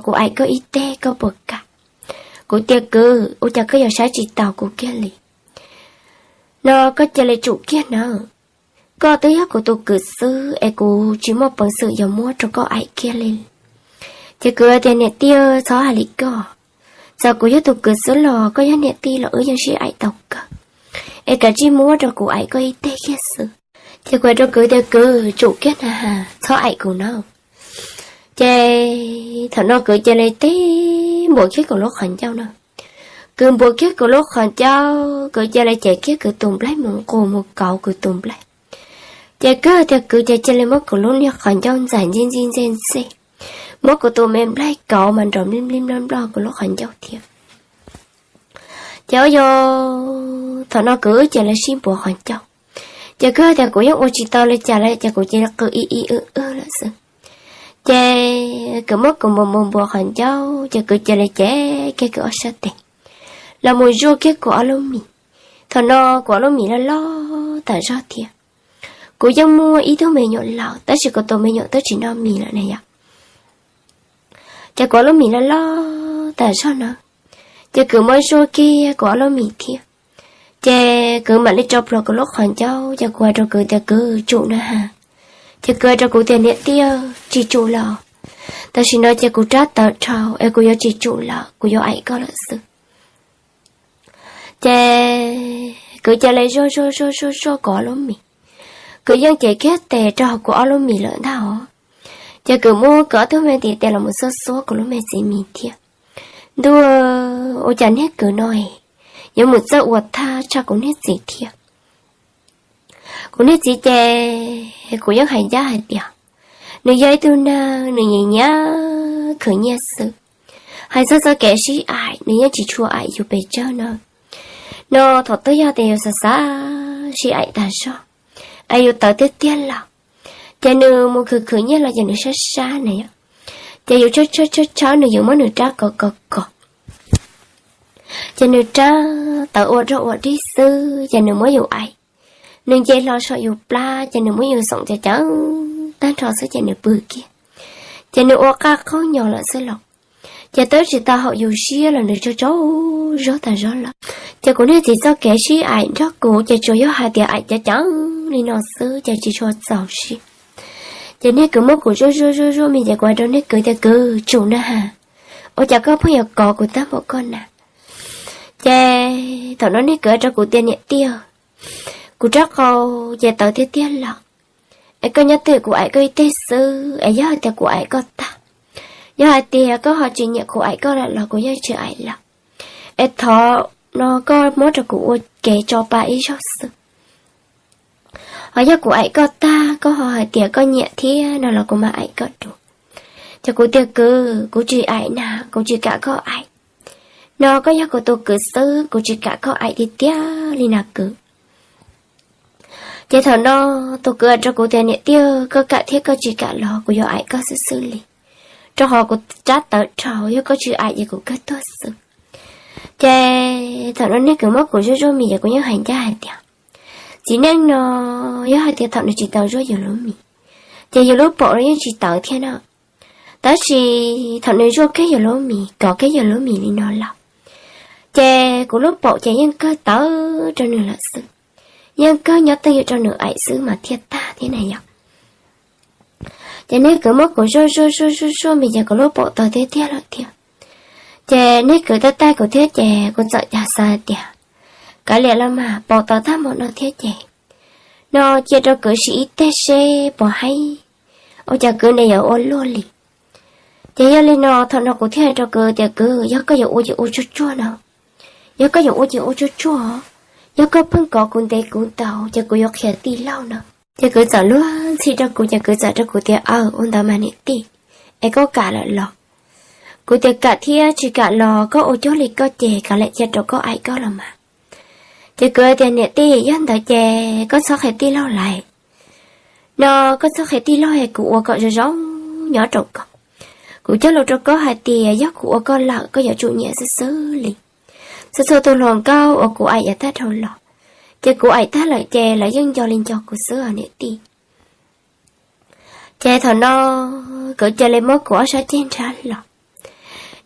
kuv aim koj ib teg koj puas kam? Kuv tias kwv, ua cas koj yuav saib tsis taus kuv kiag li no, koj cia li tsum kiag nawb. Koj twb yog kuv tus kwv xwb es kuv tsis muaj peev xwm yuav muab rau koj aim kiag li. Ces kwv tias niam tij txhob hais li koj, txawm kuv yog tus kwv xwb los koj yog niam tij los wb yeej sib aim tau kawg, es kav tsij muab rau kuv aim koj ib teg kiag xwb. Ces kuv hais rau kwv tias kwv, tsum kiag na has, txhob aim kuv nawb. Ces thaum no kwv cia li tib npuas kiag kuv lub qhov ncauj no. Kwv npuas kiag kuv lub qhov ncauj, kwv cia li cev kiag kwv tus nplaig mus nqus mus kauv kwv tus nplaig. Ces kwv tias kwv ces cia li muab kuv lub niag qhov ncauj ntxais ntxij ntxij ntxej ntxej, muab kuv tus me nplaig kauv mas nrov nplij nplij nploj nploj kuv lub qhov ncauj thiab. Ces ua yog thaum no kwv wb cia li sib npuas qhov ncauj. Ces kwv tias kuv yeej ua tsis tau li cas li ces kuv cia li qw ib ib wb wb lawm xwb. Ces kwv muab kuv npuas npuas npuas qhov ncauj ces kwv cia li cev kiag kwv ob sab tes los mus zuaj kiag kuv ob lub mis. Thaum no kuv ob lub mis loj loj tas zog thiab. Kuv yeej muaj ib tug me nyuam lawm tab sis kuv tus me nyuam twb tsis noj mis lawm na yom. Ces kuv ob lub mis loj loj tas zog no, ces kwv muab zuaj kiag kuv ob lub mis thiab. Ces kwv mam li tso pluas kuv lub qhov ncauj ces kuv hais rau kwv tias kwv, tsum na has. Ces kwv hais rau kuv tias niam tij, tsis tsum los, tam sim no ces kuv rab tawv dhau es kuv yuav tsis tsum lawm, kuv yuav aim koj lawm xwb. Ces kwv cia li zuaj zuaj zuaj zuaj zuaj kuv ob lub mis. Kwv yeej cev kiag tes rau hauv kuv ob lub mis lawm ntag os. Ces kwv muab kwv ob tug me ntiv tes los mus xuab xuab kuv lub me txiv mis thiab. Ntuj, ua cas niag kwv no yuav mus txawj ua thaj tshaj kuv niag txiv thiab. Kuv niag txiv ces kuv yeej hais ncaj hais tias nws yog ib tug neeg nws nyiam nyiam khwv nyiaj xwb. Hais txog txoj kev sib aim nws yeej tsis tshua aim yus pes tsawg no. No thaum twg yog tias yus xav xav sib aim tas zog es yus tawv tiag tiag lawm, ces nws mus khwv khwv nyiaj los ces nws sab sab na yom. Ces yus tshawb tshawb tshawb tshawb nws, yus muab nws rab kov kov kov, ces nws rab tawv ua rog ua dig xwb ces nws muab yus aim. Nws nce hlo saum yus plab ces nws muab yus xoom cov cawv tag nrho xwb ces nws pw kiag. Ces nws ua qaj qaug nyo lawm xwb los, ces twb tsis tau haum yus siab los nws tsaug tsaug zog tas zog lawm. Ces kuv niag txiv txoj kev sib aim nrog kuv ces tsuas yog hais tias aim cov cawv li no xwb ces tsis tshua txaus siab. Ces niag kwv muab kuv zuaj zuaj zuaj zuaj me ces kuv hais rau niag kwv tias kwv, tsum na has, ua cas koj pheej yuav kov kuv tag npaum koj na? Ces thaum no niag kwv hais rau kuv tias niam tij, kuv rab qau ces tawv tiag tiag lawm, es koj nyob twj ywm kuv aim koj ib teg xwb es yog hais tias kuv aim koj tag, yog hais tias koj ho tsis nyiam kuv aim koj lawm los kuv yeej tsis aim lawm. Es thov no koj muab rau kuv ua kev tso pa ib zaug xwb. Ho yog kuv aim koj tag koj ho hais tias koj nyiam thiab no los kuv mam aim koj dua. Ces kuv tias kwv, kuv tsis aim na, kuv tsis kam koj aim. No koj yog kuv tus kwv xwb, kuv tsis kam koj aim tiag tiag li na kwv. Ces thaum no tus kwv hais rau kuv tias niam tij, koj kam thiab koj tsis kam los kuv yuav aim koj xwb xwb li, rau qhov kuv rab tawv dhau, yog koj tsis aim ces kuv kawg tuag xwb. Ces thaum no niag kwv muab kuv zuaj zuaj mis ces kuv yeej hais ncaj hais tias txiv neej no yog hais tias thaum nws tsis tau zuaj yus lub mis, ces yus lub paum los yeej tsis tawv thiab no. Tab sis thaum nws zuaj kiag yus lub mis, kov kiag yus lub mis li no lawm, ces kuv lub paum ces yeej kawg tawv rau nws lawm xwb, yeej kawg nyob twj ywm rau nws aim xwb mas thiaj tag thiab na yom. Ces niag kwv muab kuv zuaj zuaj zuaj zuaj zuaj mis ces kuv lub paum tawv tiag tiag lawm thiab. Ces niag kwv taij taij kuv thiab ces kuv txawm cas xav tias kav liam los mas, paum tawv tag npaum no thiab ces no cia rau kwv sim ib teg seb puas haib, ua cas kwv nws yuav ua luaj li. Ces yog li no thaum no kuv thiaj hais rau kwv tias kwv, yog koj yuav ua ces ua tsuag tsuag no, yog koj yuav ua ces ua tsuag tsuag, yog koj pheej kov kuv ntev kuv ntau ces kuv yuav qhia tij laug no. Ces kwv txawm luag ntxhi rau kuv ces kwv txawm rau kuv tias aw, ua ntawd mas niam tij, es koj kam lawm los? Kuv tias kam thiab tsis kam los koj ua cuag li koj ces kav liam cia rau koj aim koj los mas. Ces kwv tias niam tij, yog ntawd ces koj txhob qhia tij laug lawm. No koj txhob qhia tij laug es kuv ua kom zoo zoo nyob rau koj. Kuv cog lus rau koj hais tias yog kuv ua koj lawm koj yuav tsum nyiam xwb xwb li. Txhua txhua tus hluas nkauj uas kuv aim yav tag dhau los, ces kuv aim tag lawm ces lawv yeej nco li nco kuv xwb os niam tij. Ces thaum no kwv cia li muab kuv ob sab ceg nrhab los,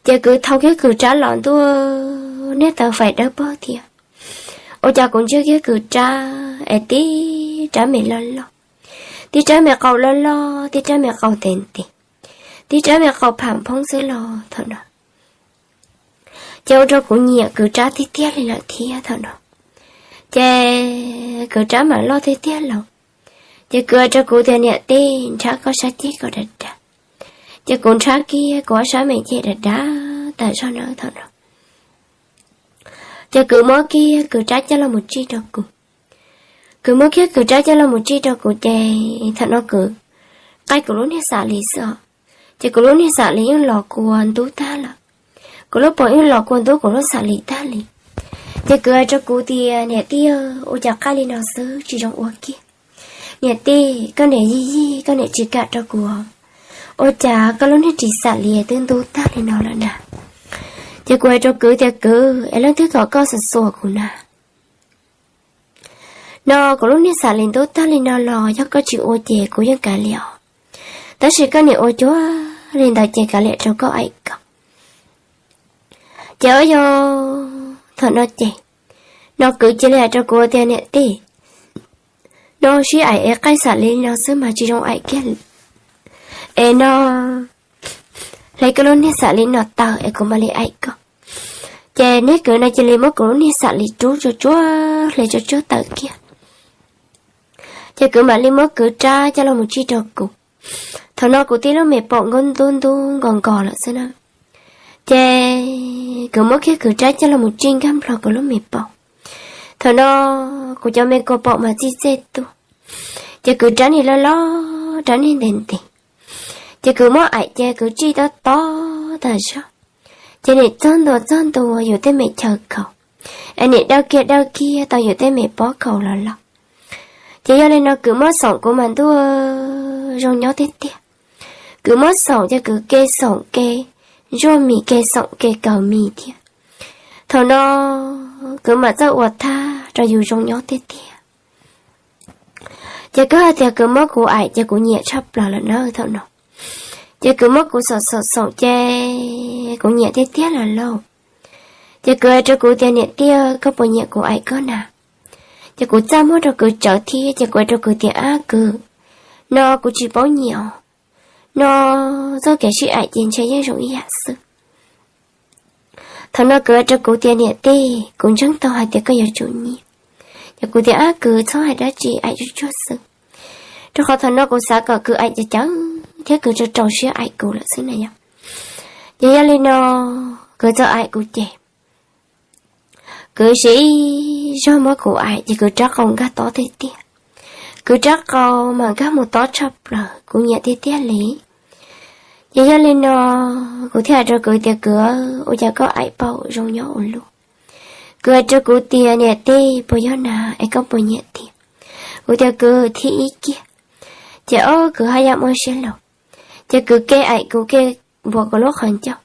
Ces kuv thau kiag kws rab los ntuj, niag taw fais dawb paug thiab. Ua cas kuv ntsia kiag kws rab es tib rab me loj loj, tib rab me qau loj loj, tib rab me qau ntev ntev, tib rab me qau pham phoob xwb los thaum no. Ces ua rau kuv nyiam kws rab tiag tiag li lawm thiab thaum no. Ces kws rab mam loj tiag tiag los. Ces kws hais rau kuv tias, niam tij, nrhab koj sab ceg kom dav dav. Ces kuv nrhab kiag kuv ob sab me ceg dav dav tas zog na thaum no. Ces kws muab kiag kws rab coj los mus tsij rau kuv. Kws muab kiag kws rab coj los mus tsij rau kuv ces thaum no kws qaij kuv lub niag xam li xwb os. Ces kuv lub niag xam li yeej los kua ntub tag lawm. Kuv lub paum yeej los kua ntub kuv lub xam li tag li. Ces kws hais rau kuv tias, niam tij, ua cas qaij li no xwb tsis zoo ua kiag. Niam tij, koj niam yig yig koj niam tsis kam rau kuv. Ua cas koj lub niag ris xam li twb ntub tag li no lawm na? Ces kuv hais rau kws tias, kws, es leej twg kom koj xuas xuas kuv na? No kuv lub niag xam li ntub tag li no los yog koj tsis ua ces kuv yeej kav liam os. Tab sis koj niam ua cuag li ntawd ces kav liam rau koj aim koj. Ces ua yog thaum no ces, no kws cia li hais rau kuv tias, niam tij, no sib aim es qaij xam li no xwb mas tsis zoo aim kiag li. Es no hle koj lub niag xam li no tawm es kuv mam li aim koj. Ces niag kws no cia li muab kuv lub niag xam li rub tsuag tsuag hle tsuag tsuag tawm kiag. Ces kws mam li muab kws rab coj los mus tsij rau kuv. Thaum no kuv tib lub me paum nkauj ntub ntub nkos nkos lawm xwb na. Ces kws muab kiag kws rab coj los mus tsij nkag nplog kuv lub me paum. Thaum no kuv cov me kua paum mas txij txej tuaj. Ces kws rab niag loj loj, rab niag ntev ntev. Ces kws muab aim ces kws tsij tob tob tas zog. Ces nim txog ntua txog ntua yus tej me chaw khaus, es nim dawj kiag dawj kiag tau yus tej me pob khaus los los. Ces yog li no kws muab xoom kuv mas ntuj, zoo nyob tiag tiag. Kws muab xoom ces kws ke xoom ke zuaj mis, ke xoom ke kaws mis thiab. Thaum no kws mam txawj ua thaj rau yus zoo nyob tiag tiag. Ces koj hais tias kws muab kuv aim ces kuv nyiam tshaj plaws lawm na thaum no. Ces kws muab kuv xoom xoom xoom ces kuv nyiam tiag tiag lawm lauj. Ces kws hais rau kuv tias, niam tij, koj puas nyiam kuv aim koj na? Ces kuv txaj muag rau kws tsawv thiab ces kuv hais rau kws tias, ab kws, no kuv tsis paub nyiam os. No txoj kev sib aim ces ntshe yeej zoo ib yam xwb. Thaum no kws hais rau kuv tias, niam tij, kuv ntseeg tau hais tias koj yuav tsum nyiam. Ces kuv tias, ab kws, txhob hais dab tsi, aim tsuag tsuag xwb. Rau qhov thaum no kuv xav kom kws aim cawv cawv thiab kws rau rau siab aim kuv lawm xwb na yom. Ces yog li no kws txawm aim kuv ces kws siv zog muab kuv aim ces kws rab qau nkag tob tiag tiag. Kws rab qau mas nkag mus tob tshaj plaws, kuv nyiam tiag tiag li. Ces yog li no kuv thiaj hais rau kws tias, kws, ua cas koj aim paum zoo nyob ua luaj? Kws hais rau kuv tias, niam tij, puas yog na, es koj puas nyiam thiab? Kuv tias, kws, thib ib kiag. Ces ob kws haj yam muaj siab lug, ces kws ke aim kuv, ke npuav kuv lub qhov ncauj.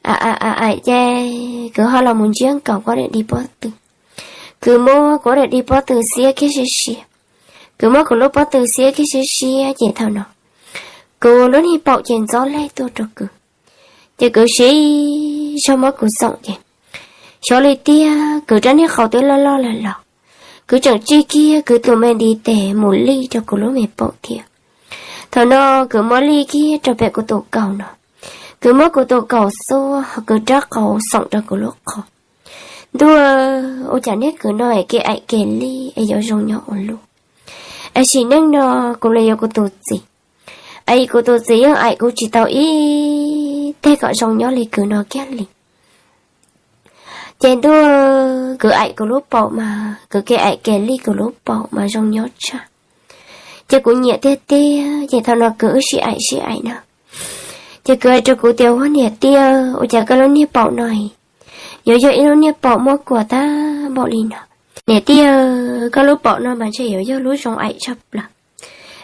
Aim aim ces kws ho los mus ntsiab nkaus kuv daim di pob tw. Kws muab kuv daim di pob tw xiab kiag siab siab. Kws muab kuv lub pob tw xiab kiag siab siab ces thaum no kuv lub niag paum ces ntxob leg tuaj rau kws. Ces kws siv zog muab kuv xoom ces xyov li tiag kws rab niag qau twb loj loj lawm los kws tseem tsij kiag kws tus me di tes mus lij rau kuv lub me paum thiab. Thaum no kws muab lij kiag rau pem kuv tus kaus no, kws muab kuv tus kaus xuab ho kws rab qau xoom rau kuv lub qhov. Ntuj, ua cas niag kws no es kev aim kev lij es yuav zoo nyob ua luaj. Es sim neej no kuv los yuav kuv tus txiv, es kuv tus txiv yeej aim kuv tsis tau ib teg kom zoo nyob li kws no kiag li. Ces ntuj, kws aim kuv lub paum mas, kws kev aim kev lij kuv lub paum mas zoo nyob tshaj. Ces kuv nyiam tiag tiag, ces thaum no kws wb sib aim sib aim na. Ces kws hais rau kuv tias, ua niam tij, ua cas koj lub niag paum no yuav yog ib lub niag paum muab kua tag npaum li no? Niam tij, koj lub paum no mas ntshe yuav yog lub zoo aim tshaj plaws.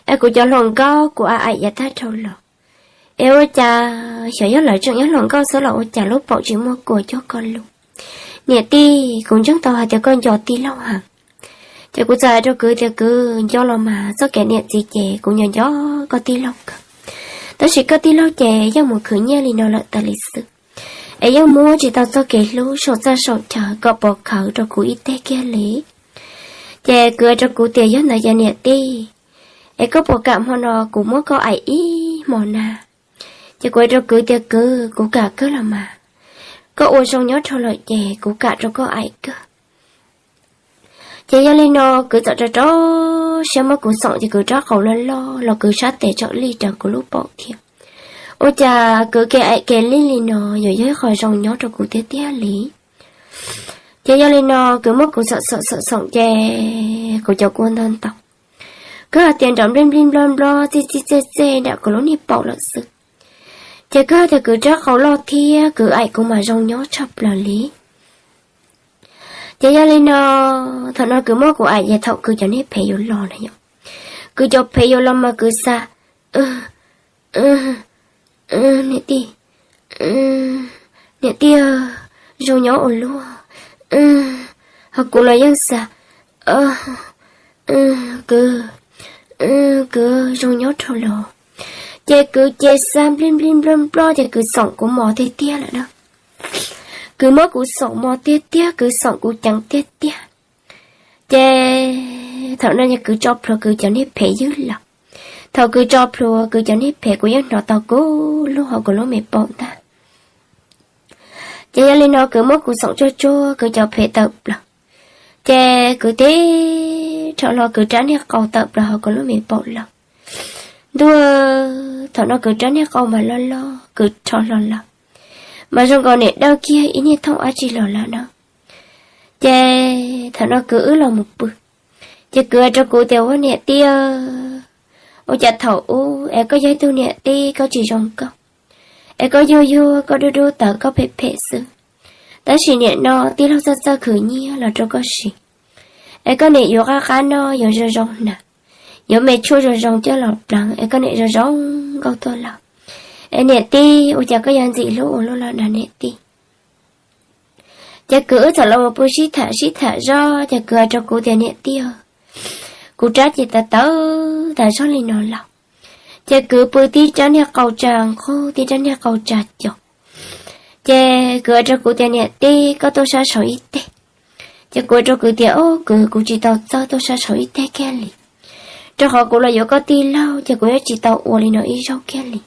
Es kuv cov hluas nkauj kuv a aim yav tag dhau los, es ua cas xyov yog lawv tseem nyob hluas nkauj xwb los ua cas lub paum tsis muaj kua cuag koj lub? Niam tij, kuv ntseeg tau hais tias koj nco tij laug heev. Ces kuv txawm hais rau kws tias, kws, nco los mas, txoj kev niam txiv ces kuv nco nco koj tij laug kawg. Tab sis koj tij laug ces yeej mus khwv nyiaj li no lawm tas li xwb. es yeej muab tsis tau txoj kev hlub saum txaj saum chaw kom pov khawv rau kuv ib teg kiag li. Ces kwv hais rau kuv tias, yog ntawd ces niam tij, es koj puas kam hmo no kuv muab koj aim ib hmo na? Ces kuv hais rau kwv tias, kwv, kuv kam kawg los mas, koj ua zoo nyob dhau lawm ces kuv kam rau koj aim kawg. Ces yog li no kwv txawm rau rau siab muab kuv xoom ces kwv rab qau loj loj los kwv sab tes tsom lij raws kuv lub paum thiab. Ua cas kwv kev aim kev lij li no yuav yog ib qho zoo nyob rau kuv tiag tiag li. Ces yog li no kwv muab kuv xoom xoom xoom xoom ces kuv cov kua ntog ntaus, kwv hais tias nrov nplij nplij nplob nplob txij txij txej txej nram kuv lub niag paum lawm xwb. Ces kwv hais tias kwv rab qau loj thiab kwv aim kuv mas zoo nyob tshaj plaws li. Ces yog li no, thaum no kwv muab kuv aim ces thaum kwv cov niag phev yuav los na yom, kwv cov phev yuav los mas kwv xav, niam tij, niam tij, zoo nyob ua luaj. Ho kuv los yeej xav, kwv, kwv zoo nyob dhau los. Ces kwv ces xav nplij nplij nploj nploj ces kwv xoom kuv mos tiag tiag lawm na. Kwv muab kuv xoom mos tiag tiag, kwv xoom kuv ceev tiag tiag. Ces thaum no ces kwv tso plhuav kwv cov niag phev ywg los. Thaum kwv tso plhuav kwv cov niag phev kuv yeej hnov tau kub lug hauv kuv lub me paum ntag. Ces yog li no kwv muab kuv xoom tsuag tsuag kwv cov phev tawm plaws. Ces kwv tib rho hlo kwv rab niag qau tawm plaws hauv kuv lub me paum lawm. Ntuj, thaum no kwv rab niag qau mas loj loj kwv rho hlo lawm, mas zoo nkaus niam dawj kiag ib niag thooj dab tsi los lawm na. Ces thaum no kwv wb los mus pw, ces kwv hais rau kuv tias, ua niam tij, ua cas thaum ub es koj yog ib tug niam tij koj tsis zoo nkauj, es koj yuag yuag koj dub dub tawv koj phem phem xwb, tab sis niam no tij laug txawj txawj khwv nyiaj los rau koj siv, es koj niam yuav qab qab noj yuav zoo zoo hnav, yuav me tshuaj zoo zoo coj los pleev es koj niam zoo zoo nkauj tuaj lawm. Es niam tij, ua cas koj yuav ntxim hlub ua luaj lawm na niam tij? Ces kwv wb txawm los mus pw sib tham sib tham zoj ces kwv hais rau kuv tias, niam tij, kuv rab ces tawv tawv tas zog li no lawm. Ces kwv pw tib rab niag qau tsa nqug tib rab niag qau tsa co. Ces kwv hais rau kuv tias, niam tij, koj tuaj sab saud ib teg. Ces kuv hais rau kwv tias, o kwv, kuv tsis tau txawj tuaj sab saud ib teg kiag li, rau qhov kuv los yuav koj tij laug ces kuv yuav tsis tau ua li no ib zaug kiag li.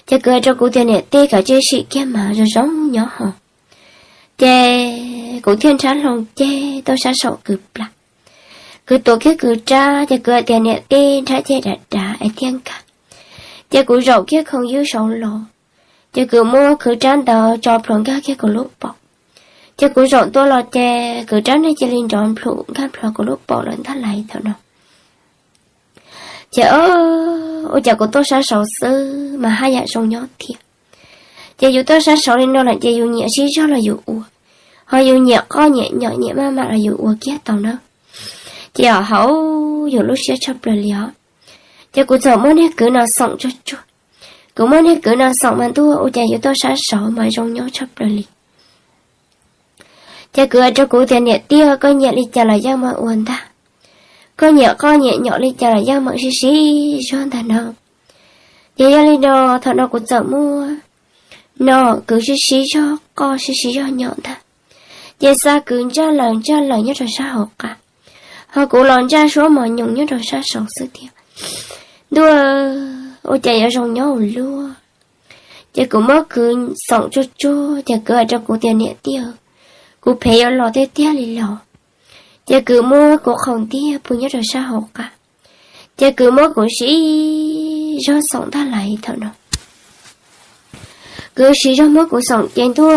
Ces kwv hais rau kuv tias, niam tij, kav tsij sim kiag mas zoo zoo nyob hos. Ces kuv thiaj nrhab hlo ceg tuaj sab saum kwv plas. Kwv tuav kiag kwv rab ces kwv hais tias, niam tij, nrhab ceg dav dav es thiaj nkag. Ces kuv zaum kiag khoov ywb saud los, ces kwv muab kwv rab ntawd tso plhuav nkag kiag kuv lub paum. Ces kuv zaum tuaj los ces kwv rab niag cia li nrov nplhum nkag plhuav kuv lub paum lawm ntag lauj thaum no. Ces ua cas kuv tuaj sab saud xwb mas haj yam zoo nyob thiab. Ces yus tuaj sab saud li no lawm ces yus nyiam sib zog los yus ua, ho yus nyiam qoj nyiam nyom nyiam maj mam los yus ua kiag tau na. Ces hauv yus lub siab tshaj plaws li os. Ces kuv txawm muab niag kwv no xoom tsuag tsuag. Kuv muab niag kwv no xoom mas ntuj, ua cas yus tuaj sab saud mas zoo nyob tshaj plaws li. Ces kwv hais rau kuv tias, niam tij, koj nyiam li cas los yeej meem ua ntag. Koj nyiam qoj nyiam nyom li cas los yeej meem sib sib zog ntag no. Ces yog li no, thaum no kuv txawm muab no kwv sib sib zog qoj sib sib zog nyom ntag. Ces xa kwv ntsaj laws ntsaj laws nyob rau sab hauv qab, ho kuv los ntsaj suab mos nyoos nyob rau sab saud xwb thiab. Ntuj, ua cas yuav zoo nyob ua luaj. Ces kuv muab kwv xoom tsuag tsuag ces kwv hais rau kuv tias, niam tij, kuv phev yuav los tiag tiag li los. Ces kwv muab kuv qhaus ntiag pw nyob rau sab hauv qab. Ces kwv muab kuv sib zog xoom ntag lauj thaum no. Kwv sib zog muab kuv xoom ces ntuj,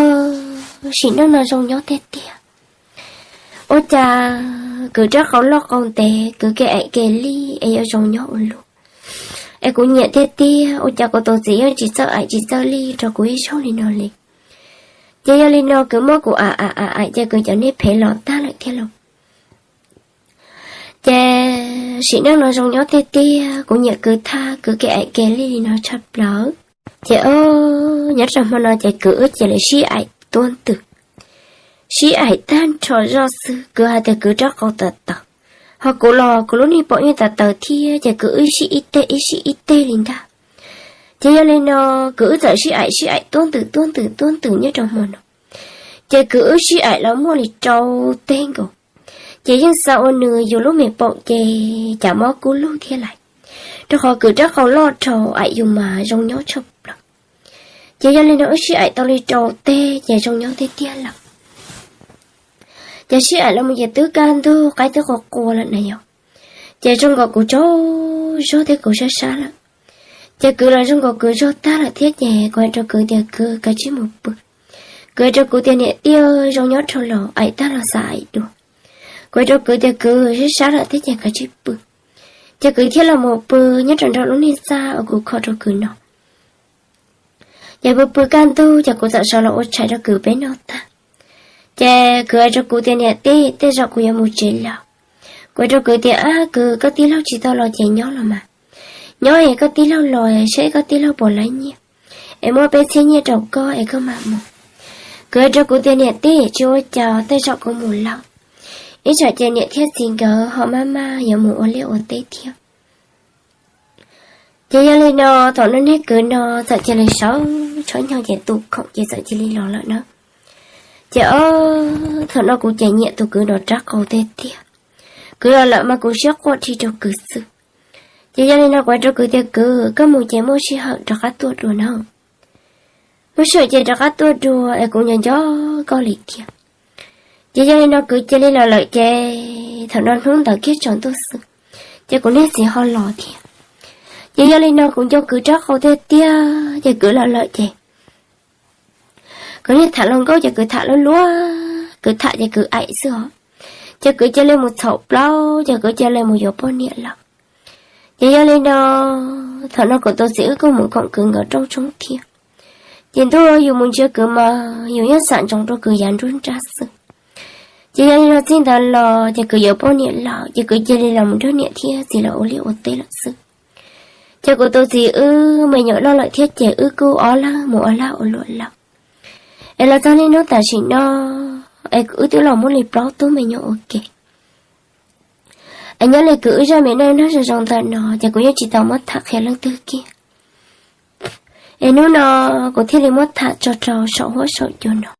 sim neej no zoo nyob tiag tiag. Ua cas kwv rab qau loj qau ntev, kwv kev aim kev lij es yuav zoo nyob ua luaj. Es kuv nyiam tiag tiag, ua cas kuv tus txiv yeej tsis txawj aim tsis txawj lij rau kuv ib zaug li no li. Ces yog li no kwv muab kuv aim aim aim aim ces kwv cov niag phev los tag lawm thiab lauj. Ces sim neej no zoo nyob tiag tiag, kuv nyiam kwv thaj kwv kev aim kev lij li no tshaj plaws. Ces o, nyob rau hmo no ces kwv wb cia li sib aim tuab ntwg, sib aim tag nrho zoj xwb, kwv hais tias kwv rab qau tawv tawv, ho kuv los kuv lub niag paum yeej tawv tawv thiab, ces kwv wb sib ib teg ib sib ib teg li ntag. Ces yog li no, kwv wb txawm sib aim sib aim tuab ntwm tuab ntwm tuab ntwm nyob rau hmo no. Ces kwv wb sib aim los muaj li rau teg nkaus. Ces yeej xav ua nws yus lub me paum ces cas mob kub lug thiab lais, rau qhov kwv rab qau loj dhau, aim yus mas zoo nyob tshaj plaws. Ces yog li no wb sib aim tau li rau teg ces zoo nyob tiag tiag lawm. Ces sib aim los mus ces twb kaj ntug qaib twb qua qua lawm na yog. Ces zoo nkaus kuv tsaug zog thiab kuv sab sab lawm. Ces kwv los zoo nkaus kwv zog tag lawm thiab ces kuv hais rau kwv tias kwv kav tsij mus pw. Kwv hais rau kuv tias niam tij, zoo nyob dhau los aim tag los xav aim dua. Kuv hais rau kwv tias kwv sab sab lawm thiab ces kav tsij pw. Ces kwv thiaj los mus pw nyob rau nram lub niag txaj uas kuv kho rau kwv no. Ces pw pw kaj ntug ces kuv txawm sawv los ua tshais rau kwv peb noj tag. Ces kwv hais rau kuv tias niam tij, tej zaum kuv yuav mus tsev lawm. Kuv hais rau kwv tias ab kwv, koj tij laug tsis tau los ces nyob los mas. Nyob es koj tij laug los seb koj tij laug puas laib nyiaj, es muab peb txhiab nyiaj rau koj es koj mam mus. Kwv hais rau kuv tias niam tij, tsis ua cas, tej zaum kuv mus lawm, ib tsam ces niam thiab txiv nkawd ho maj maj yuav mus ua liaj ua teb thiab. Ces yog li no, thaum no niag kwv no txawm cia li sawv tshuaj nyob ces tus khoom ces txawm cia li los lawm na. Ces o, thaum no kuv ces nyiam tus kwv no rab qau tiag tiag. Kwv los lawm mas kuv siab quaj rhi rau kwv xwb. Ces yog li no kuv hais rau kwv tias kwv, koj mus ces muaj sij hawm rov qab tuaj dua na. Muaj sij hawm ces rov qab tuaj dua es kuv nco nco koj li thiab. Ces yog li no kwv cia li los lawm ces thaum no hnub ntawd kiag tsaus ntuj xwb, ces kuv niag txiv ho los thiab. Ces yog li no kuv nco kwv rab qau tiag tiag ces kwv los lawm ces kuv niag tham hluas nkauj ces kwv tham luaj luaj, kwv tham ces kwv aim xwb os. Ces kwv cia li mus txhaum plaub ces kwv cia li mus yuav poj niam lawm. Ces yog li no, thaum no kuv tus txiv wb kuj mus koom kwv nkawd rooj tshoob thiab. Ces ntuj, yus mus ntsia kwv mas yus yeej xam ntsoov rau kwv yav nruab nrab xwb. Ces yog li no txij ntawd los ces kwv yuav poj niam lawm ces kwv cia li los mus nrog niam thiab txiv lawv ua liaj ua teb lawm xwb. Ces kuv tus txiv wb me nyuam loj lawm thiab ces wb kuj ob leeg mus ua lag ua luam lawm. Es los txog niaj hnub tam sim no es kuv wb twb los muaj li plaub tug me nyuam ua ke. Es nyob li kwv wb zaj me neej neeg zoo zoo ntawm no ces kuv yeej tsis tau muab tham qhia leej twg kiag. Es hnub no kuv thiaj li muab tham tso rau saum huab saum cua no.